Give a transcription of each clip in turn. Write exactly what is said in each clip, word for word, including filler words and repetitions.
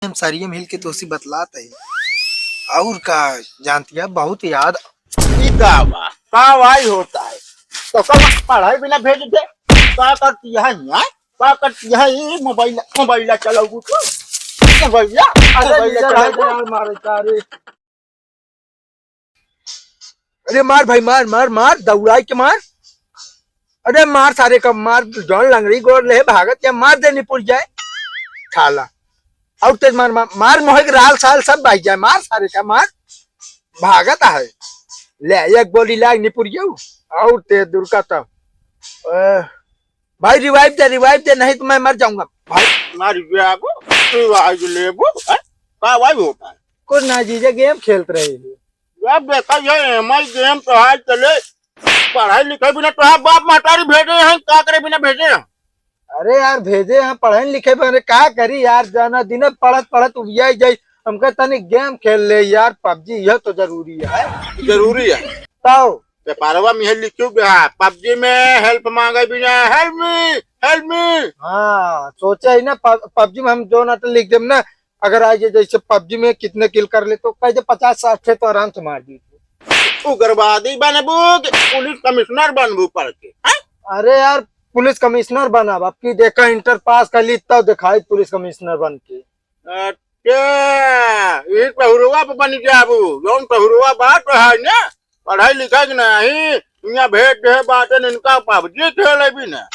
हम सारी मिल के तोसी बतलात है। और का जानती है, बहुत याद। ई का बा? का वाई होता है? तो कब पढ़ाई बिना भेज दे? का करती है यहाँ? का करती है? ई मोबाइल, मोबाइल चलाऊ तू? मोबाइल, अरे मोबाइल लीडर है चलाऊ। यार, मारे का रे? अरे मार भाई, मार, मार, मार, दौड़ाई के मार। अरे मार सारे का मार, जौन लंगड़ी गोड़ ले भागत या मार देनी पुर जाए। ठाला। और तेज मार, मार, मार मोहे के राल साल सब भाग जाए, मार सारे का मार। भागत है। ले, एक गोली लाग निपुर जाऊ। और तेज दुर्गा तब। अ, भाई रिवाइव दे, रिवाइव दे, नहीं तो मैं मर जाऊंगा। भाई। मार जाबो, रिवाइव लेबो, हैं? का वाइव होता है? कुछ ना जीजा, गेम खेलत रहे हैं। अब देखा ये एम आई गेम तो आज चले, पढ़ाई लिखाई बिना तो बाप महतारी भेजे हैं, का करे बिना भेजे हैं? अरे यार, भेजे हैं पढ़े लिखे बिना, का करी यार, जाना दिन पढ़त पढ़त उबिया जाई। हमका तनी गेम खेल ले यार, पबजी यह तो जरूरी है। जरूरी है। तो पेपरवा में लिखियो गया, पबजी में हेल्प मांगे बिना, help me, help me। हाँ, सोचे ही ना, पब-, पबजी में हम जो ना तो लिख देम ना, अगर आज ये जैसे पबजी में कितने किल कर ले तो कह दे पचास साठ ठे तो आराम से मार दी। उग्रवादी बनबू कि पुलिस कमिश्नर बनबू पढ़ के, हैं? अरे यार, पुलिस कमिश्नर बनब, अब की देखा इंटर पास कर ली तब दिखाई पुलिस कमिश्नर बन के। अच्छा, ये पहुरुआ पे बन जाबू, जौन पहुरुआ बात है ना, पढ़ाई लिखाई के नहीं, यहाँ भेज दे बाटे इनका पबजी खेले भी ना।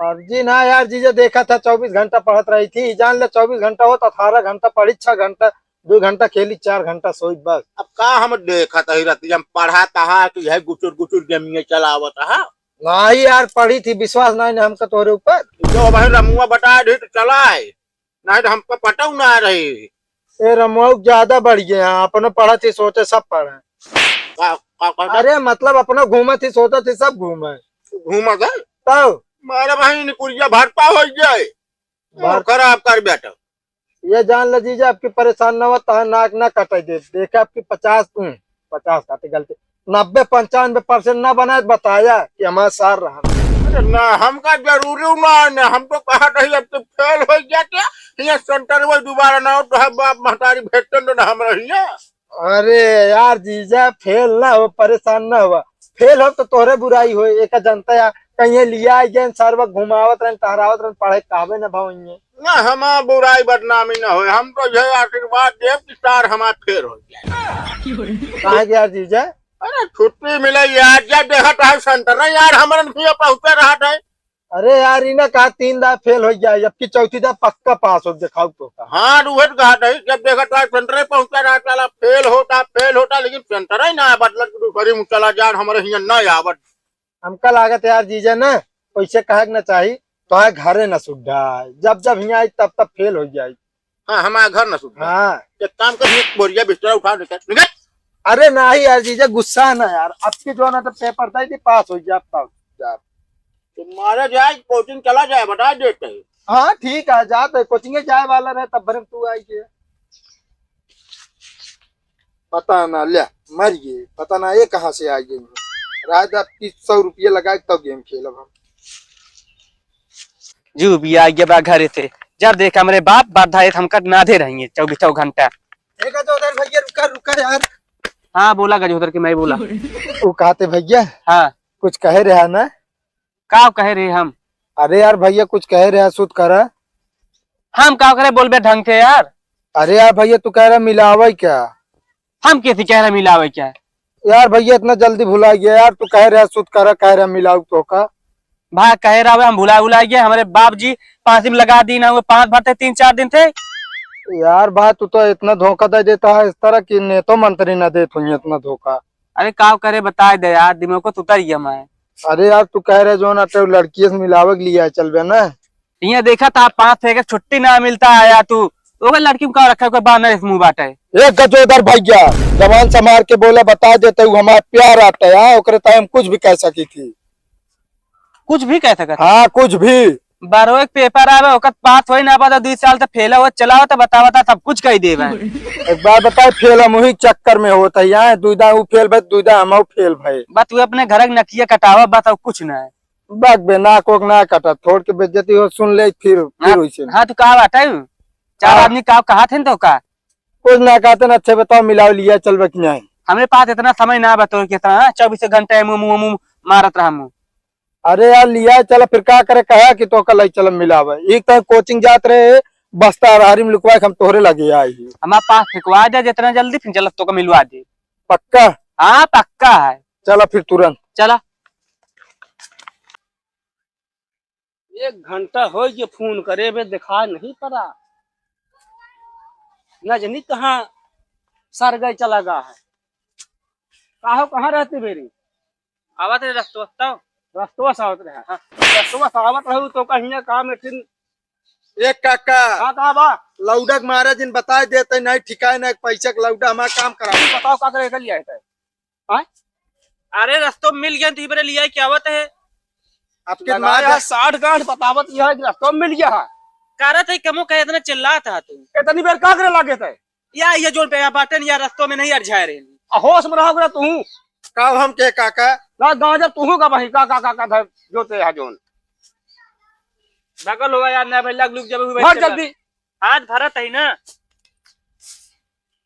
पबजी ना यार जीजा, देखा था चौबीस घंटा पढ़त रही थी, जान ले चौबीस घंटा होत, अठारह घंटा पढ़ी, छह घंटा, दो घंटा खेली, चार घंटा सोई बस। अब का हम देखा था ही रतिया में पढ़ा था कि यह गुचुर गुचुर गेमिया चलावत है। नहीं यार पढ़ी थी, विश्वास नहीं ना हमका तोरे ऊपर। जो भाई रमुआ बता दे तो चला है, नहीं तो हमको पटऊ ना रही। ए रमुआ ज्यादा बढ़ गए हैं, अपने पढ़त ही सोचे सब पढ़े। का, का, का, का? अरे मतलब अपना घूमत ही सोचत ही सब घूमे। घूमत है? तब? मारे भाई निकुरिया भरपा हो जाए। भर- खराब कर बेटा। ये जान ले जीजा, आपकी परेशान ना हो, तहाँ नाक ना कटाई दे। देखे आपकी पचास, हम्म, पचास काटे गलती, नब्बे पंचानबे परसेंट ना बनाए तो बताया कि हमारा सार रहा। अरे ना, हमका जरूरी ना है ना, हम तो कहा रही अब तो फेल हो जाते, यहाँ सेंटर वो दोबारा ना हो तो है बाप महतारी भेजते ना हम रहिए। अरे यार जीजा, फेल ना हो, परेशान ना हो, फेल हो तो तोहरे बुराई हो, एक जनता या कहीं लिया आई गए, सरवा घुमावत रहन, टहरावत रहन, पढ़े कहबे ना भवइये। ना, हमार बुराई बदनामी ना होए, हम तो यह आशीर्वाद देब कि सार हमार फेल हो जाए। काहे के यार जीजा? अरे छुट्टी मिले यार, जब देखत है सेंटर है यार, हमरन भी पहुँचे रहत है। अरे यार, इन्हें कहा तीन दाव फेल हो जाए, जबकि चौथी दाव पक्का पास हो, दिखाऊ तो का। हाँ, उहे तो कहा था, जब देखत है सेंटर पहुँचे रहत, साला फेल होता, फेल होता, लेकिन सेंटर ही ना बदलत, दूसरी में चला जाए, हमारे हियाँ ना आवत। हमका लागत यार जीजा ना, वैसे कहे के ना चाही, तो है घरे ना सुधार, जब जब हियाँ आई तब तब फेल हो जाए। हाँ, हमारा घर ना सुधरा। हाँ। एक काम कर, एक बोरिया बिस्तरा उठा, निकल, निकल। अरे नाही यार जीजा, गुस्सा ना यार, अब के जो ना तो पेपर दे दे, पास हो जा, पास हो जा। तुम्हारे जाए, कोचिंग चला जाए, बता देते हैं। हाँ ठीक है, जा तो कोचिंग जाए वाला रहे, तब भरे तू आई के। पता ना, ले, मर गए, पता ना ये कहाँ से आ गई। रात अब तीस सौ रुपये लगा के तब गेम खेलब हम। जू भी आ गया बा घरे से। जब देख हमरे बाप बरधा है, हमका ना दे रही है चौबीसों घंटा। ए गजोधर भैया, रुका, रुका यार। हाँ, बोला गजोधर के, मैं बोला। वो कहते भैया, हाँ। कुछ कहे रहा ना? का कहे रहे हम? अरे यार भैया, कुछ कहे रहा, सुत करा। हम का करे, बोलबे ढंग से यार। अरे यार भैया, तू कह रहा मिलावे क्या? हम कैसे कह रहे मिलावे क्या? यार भैया, इतना जल्दी भुला गया यार, तू कह रहा सुत करा, कह रहा मिलाऊ तो का? भाई कहे रहा हम भुला भुला गया, हमारे बाप जी फांसी में लगा दी ना, वो पाँच भरते तीन चार दिन थे। यार भाई, तू तो इतना धोखा दे देता है इस तरह की, नेतो मंत्री ना देत हुई इतना धोखा। अरे का करे, बताए दे यार, दिमाग को उतर गया मैं। अरे यार, तू कह रहे जो ना तो लड़की से मिलावे के लिए चलबे ना। यहाँ देखा था, पाँच छह के छुट्टी ना मिलता है यार, तू ओकर लड़की में का रखा, कोई बानर इस मुंह बाटे। ए गजोधर भैया, जबान संभार के बोला, बता देते हूँ, हमार प्यार आता है, हाँ, ओकरे ताई हम कुछ भी कह सकी थी। कुछ भी कह सकत? हाँ, कुछ भी। बारहवीं के पेपर आवे, ओकर पास होई ना, बता, दो साल तक फेल हो, चला हो, तो बता, बता, सब कुछ कह देवे। एक बार बताए, फेल हम वही चक्कर में होता है, यहाँ दुईदा ऊ फेल भई, दुईदा हम फेल भई। बस तू अपने घर के नकिया कटावा, बस और कुछ ना है। बक बे, नाक ओक ना कटा, थोड़ के बेइज्जती हो, सुन ले, फिर, फिर हाँ, वैसे। हाँ, तू का बात है? चार हाँ। आदमी का कहा थे तो का? कुछ ना कहते ना, अच्छे बताओ, मिलाओ, लिया चलबे कि नहीं? हमरे पास इतना समय ना बा तोर के इतना, हाँ? चउबीस घंटा मुँह, मुँह, मुँह मारत रहा मुँह। अरे यार, लिया चला, फिर का करे, कहा कि तो कल चल मिलावे। एक तो कोचिंग जात रहे, बस्ता अरहरी में लुकवा के हम तोहरे लगे आई। हमारे पास फेंकवा दे जितना जल्दी, फिर चल तो का मिलवा दे। पक्का? हाँ, पक्का है। चला फिर तुरंत। चला। एक घंटा हो गया फोन करे बे, दिखा नहीं पड़ा। न जानी कहाँ सर गए चला गया है। काहो, कहाँ रहती बेरी? आवत रहे रस्तवा से, तब। रस्तवा से आवत रहे। हाँ। रस्तवा से आवत रहे तो कहीं ना काम एक दिन। एक काका। हाँ, का बा? लौडक महाराज जिन बताए देते नहीं ठिकाए ना एक पैसा के लौडा हमारा काम करा। बताओ का करे के लिए है? हाँ? अरे रस्तों में मिल गया तो इबरे लिया क्या आवत है? आपके लगाया मार है, साठ गांठ बतावत यह है कि रस्तों में मिल गया है। कारत है कमो कहे इतना चिल्लात है तू। इतनी बेर का करे लागे थे? या ये जोन पे या बाटन या रस्तों में नहीं अरझाए रहे। आ होश में रहोगे तू। का हम के काका? ना गांजा तू का भाई का, का, का, का था जो ते है जोन। बगल हुआ यार ना भाई लग लुक जब हुआ भर चल जल्दी। हाथ भरत है ना।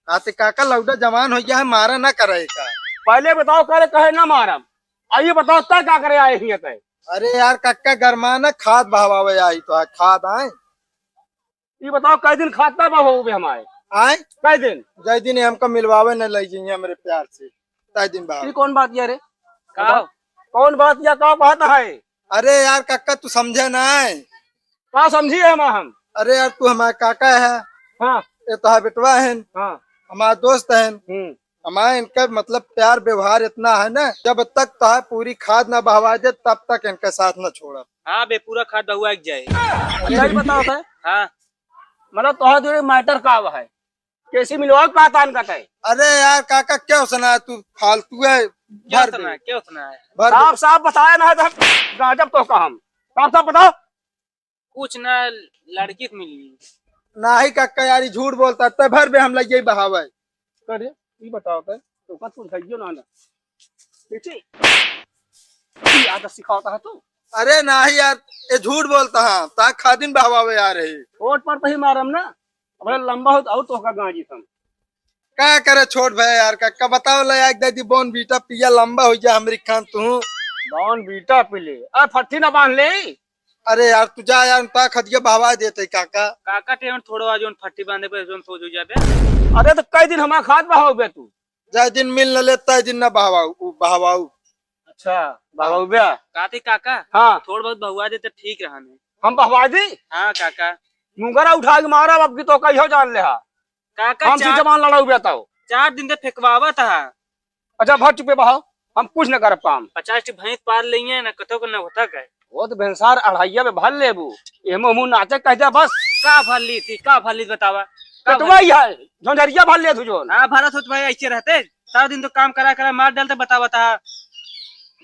आते काका लौडा जवान हो गया है, मारा ना करे का। पहले बताओ करे कहे ना मारम। आ ये बताओ तय का करे आए हिया तय? अरे यार काका गरमाना खाद बहवावे आई तो है, खाद आए। ये बताओ कै दिन खाता बा हो बे हमारे? आए? कै दिन? जय दिन हमका मिलवावे न ले जाइए हमरे प्यार से, तय दिन बा। ये कौन बात ये रे? का? बताओ। कौन बात या का बात है? अरे यार काका तू समझे ना है। का समझी है हम, हम? अरे यार तू हमारे काका है। हाँ। ये तो है बेटवा है। हाँ। हमारे दोस्त है। हम्म। हमारे इनका मतलब प्यार व्यवहार इतना है ना, जब तक तो है पूरी खाद ना बहवा दे तब तक इनका साथ ना छोड़ब। हाँ बे, पूरा खाद बहवा के जाए। अच्छा, ये बताओ तो। हाँ। मतलब तोहरा जोड़े मैटर का है? कैसे मिलवाओ का तान का तय? अरे यार काका क्या सुना है तू, फालतू है। क्या भर सुना दे। है? क्या सुना है? भर दे। साफ साफ बताया ना है तो हम गाजब तो का हम। साफ साफ बताओ। कुछ ना, लड़की से मिली। नाही काका यार, ई झूठ बोलता, तय भर बे हम लइये बहावे। करे, ई बताओ तय, तो का तू धइयो ना ना। बेटी, ई आदत सिखावता है तू? अरे नाही यार, ये झूठ बोलता है, ता खादिन बहवावे आ रही। ओट पर तही मारम ना, अब लंबा हो तो और तोहका गांजी सम। का करे छोट भाई यार, का, का बताओ ला, एक दादी Bournvita पिया, लंबा हो जा हमरी खान तू। Bournvita पी ले, आ फट्टी ना बांध ले। अरे यार, तू जा यार, ता खदिया बहवा देते काका। काका टेवन थोड़ो आज उन फट्टी बांधे पे जोन सोच हो जाबे। अरे तो कई दिन हमार खाद बहाओ बे तू? जा दिन मिल न लेता है, दिन ना बहवाऊ, उ बहवाऊ। अच्छा, बहवाऊ बे? काते काका? हाँ। थोड़ बहुत बहवा दे तो ठीक रहा नहीं। हम बहवा दी? हाँ काका। मुंगरा उठा के मारा, अब की तो कहियो जान ले हा। काका हम चार, जबान लड़ाऊ बे तो। चार दिन से फेंकवावत हा। अच्छा, भर चुपे बहाओ, हम कुछ न करब काम। पचास ठी भैंस पाल लेइए ना, कतो को न होता का। वो तो भेंसार अढ़ाइया में भर लेबू, एमे मुंह नाचे कह दे बस। का भर ली थी, का भर ली बतावा? का पेटवा भर ही है, झंझरिया भर ले तू जोन। हाँ, भरत होत भाई ऐसे रहते, सारा दिन तो काम करा करा मार डालते, बता बता।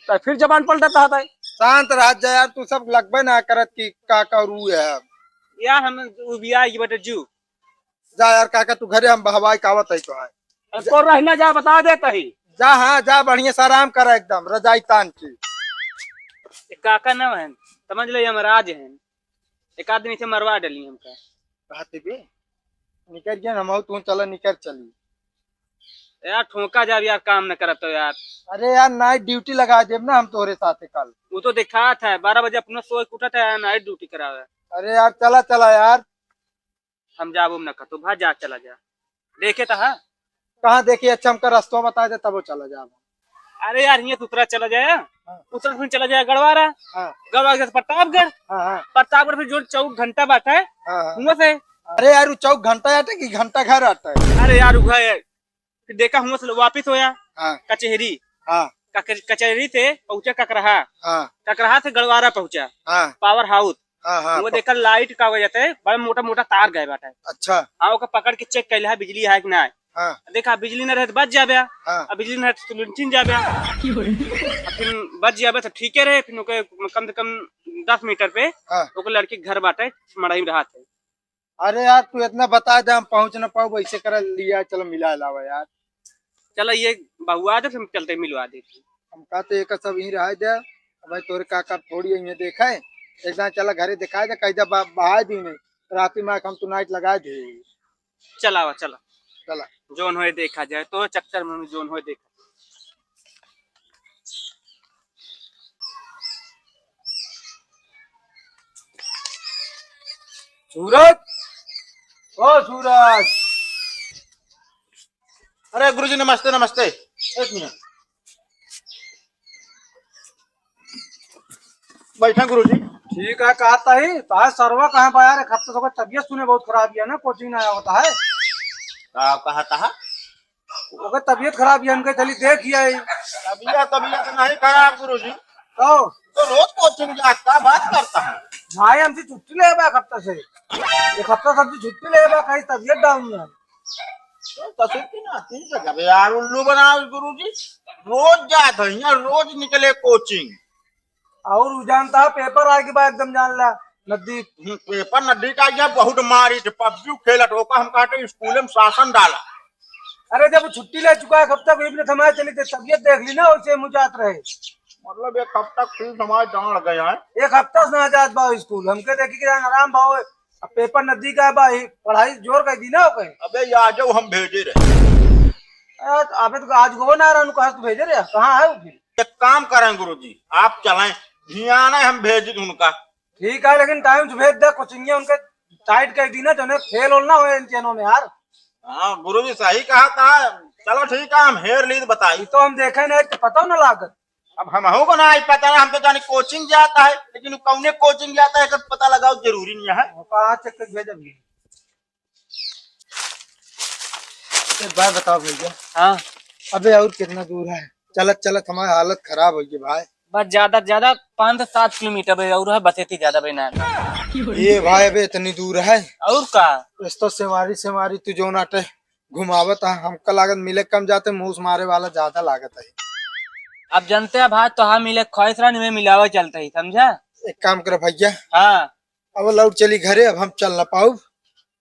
तो फिर जबान पलटता है। शांत रह जा यार, तू सब लगबे ना करत कि का का रू है। यार हम उबिया ये बटे जू। जा यार काका, तू घरे हम बहवाई कावत है तो है। अरे तो रहना जा, बता देता ही। जा, हाँ, जा, बढ़िया से आराम करा एकदम, रजाई तान के। ए, काका ना है, समझ ले, यमराज है, एक आदमी से मरवा डली हमका। बात है बे, निकर गया, हम तू चला, निकर चली। यार, ठोका जाब यार, काम न करत तो यार। अरे यार, night duty लगा देब ना हम तोरे साथे कल। वो तो दिखात है, बारह बजे अपना सोए के उठत है, night duty करावे। अरे यार, चला, चला यार। हम जाबो न कतो, भा जा, चला जा। देखे तो हाँ? कहाँ देखी? अच्छा, हमका रस्तवा बता दे, तब वो चला जाब। अरे यार, हियाँ तो उतरा चला जाए, हाँ। उतरा फिर चला जाए गड़वारा। हाँ। गड़वारा से प्रतापगढ़। हाँ, हाँ। प्रतापगढ़ फिर जो चौक घंटा बाटे, हाँ, हाँ। हुआँ से। अरे यार, वो चौक घंटा आटे कि घंटा घर आटे? अरे यार, वो है, फिर देखा हुआँ से वापिस होया हाँ। कचहरी। हाँ। कक-, कचहरी से पहुँचा ककरहा। हाँ। ककरहा से गड़वारा पहुँचा। हाँ। Power house। हाँ, हाँ, वो प- देखा light का वजह से बड़ा मोटा मोटा तार गए बाटे। अच्छा। हाँ, ओके पकड़ के check कैले है बिजली है कि ना। हाँ। देखा बिजली न रहे तो बच जाबे। हाँ। अब बिजली न रहे तो सुलझिन जाबे। अब फिर बच जाबे तो ठीके रहे, फिर ओके कम से कम दस मीटर पे हाँ। ओके लड़की के घर बाटे, मड़ई में रहत है। अरे यार, तू इतना बता दे, हम पहुँच ना पाउब, ऐसे कर लिया, चलो मिला लावा यार। चलो, ये बहुआ दे, हम चलते मिलवा देते। हम कहते एक सब यहीं रह दे, भाई तोरे का का थोड़ी है, ये देखा है, एक दान चला घरे दिखा दे, कह दे बा-, बहा दी नहीं, राती में हम तो night लगाए दे। चलावा, चला। चला। जौन होए देखा जाए, तो चक्कर में जौन होए देखा। सूरज, ओ सूरज। अरे गुरुजी, नमस्ते, नमस्ते। एक मिनट। बैठा गुरुजी। ठीक है, कहत ही, तोहार सरवा कहाँ बा यार? एक हफ्ता से ओकर तबियत सुने बहुत खराब है ना, coaching ना आवत है। का कहत है? ओकर तबियत खराब है, हमके चली देख ही आई। तबियत, तबियत नहीं खराब गुरुजी। तो? तो रोज coaching जाता, बात करता है। भाई हमसे छुट्टी ले बा एक हफ्ता से, एक हफ्ता से हमसे छुट्टी ले बा, कहीं तबियत down ना। तो ससुर की नाती से कबे यार उल्लू बनाओ गुरुजी, रोज जात है यहाँ, रोज निकले coaching। और उ जानता है, paper आए के बाद एकदम जान ला, नजदीक। हम्म, paper नजदीक आ गया, बहुत मारी थे, PUBG खेलत, ओका हम कहते स्कूल में शासन डाला। अरे, जब छुट्टी ले चुका है, कब तक इबन थमाए चली थे, तबियत देख ली ना, उसे मुँह जात रहे। मतलब, एक हफ्ता से समाज डांड गया है। एक हफ्ता से ना जात बा स्कूल, हमके देखी के आराम भाव है। अब paper नजदीक आए बा, ही पढ़ाई जोर कर दी ना, ओके। अबे, ये आ जाओ, हम भेजे रहे। अरे, तो अबे तो आज गो ना रहनु, कहाँ से भेजे रहे, कहाँ है वो फिर? एक काम करें गुरुजी, आप चलें, धियान है हम भेज दूं उनका। ठीक है, लेकिन time से भेज दे, कोचिंगे उनके tight कर दी ना, तो उन्हें फेल होल ना हो इन चेनों में यार। हाँ गुरुजी सही कहा था। चलो ठीक है, हम हेर ली तो बताई। तो हम देखे नहीं तो पता ना लागत। अब हमहू को ना आई पता ना, हम तो जाने कोचिंग जाता है, लेकिन वो कौने कोचिंग जाता है, एकर पता लगाओ जरूरी नहीं है। हाँ, कहाँ चेक कर भेज अभी। एक बात बताओ भैया। हाँ। अबे और कितना दूर है? चलत चलत हमारी हालत खराब हो गई भाई। बस ज्यादा से ज्यादा पाँच से सात किलोमीटर बे और है, बस इतनी ज्यादा बे ना। ये भाई अबे इतनी दूर है। और का? रस्ता से मारी से मारी तू जो नाटे घुमावत है, हमका लागत मिले कम जाते, मूस मारे वाला ज्यादा लागत है। अब जानते हैं भाई, तो हम मिले ख्वाहिश रहा, नहीं मिलावे चलते ही, समझा? एक काम कर भैया। हाँ। अब लौट चली घरे, अब हम चल ना पाउब,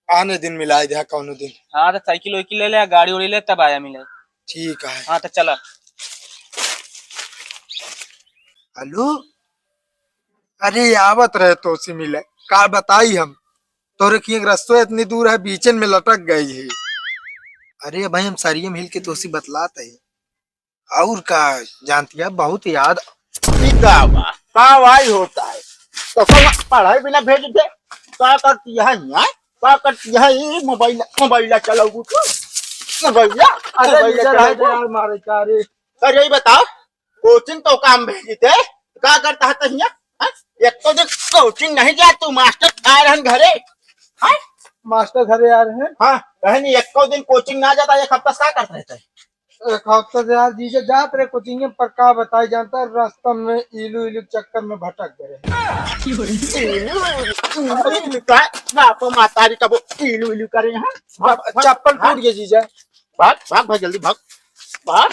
आने दिन मिलाई दे कौनो दिन। हाँ, तो साइकिल वाइकिल ले ले, गाड़ी उड़ी ले, तब आया मिले। ठीक है। हाँ, तो चला। हेलो, अरे आवत रहे तोसी मिले, का बताई हम, तोरे की एक रस्तो इतनी दूर है, बीचन में लटक गई है। अरे भाई हम सरिये मिल के तोसी बतलात है। और का जानती है, बहुत याद। ई का बा? का वाई होता है? तो कौन पढ़ाई बिना भेज दे? का करती है यहाँ? का करती है? ई मोबाइल, मोबाइल चलाऊ तू? मोबाइल? अरे मोबाइल लीडर है चलाऊ? यार, मारे का रे? अरे, ये बताओ, कोचिंग तो काम भेजी थे, का करता है तहिया? हाँ? एक तो दिन कोचिंग नहीं जा तू, मास्टर आ रहन घरे। हाँ? मास्टर घरे आ रहे हैं? हाँ, कहनी एक दिन कोचिंग ना जाता, एक हफ्ता से का करता रहता है? एक हफ्ता से यार जीजा जात रहे कोचिंग में, पर का बताई जानता है, रास्ता में इलू इलू चक्कर में भटक गए। इलू, इलू, इलू, इलू, का? बाप मातारी कबो इलू इलू करे यहाँ। भाग, भाग, चप्पल भाग। टूट गया जीजा। भाग, भाग, भाग, जल्दी भाग। भाग।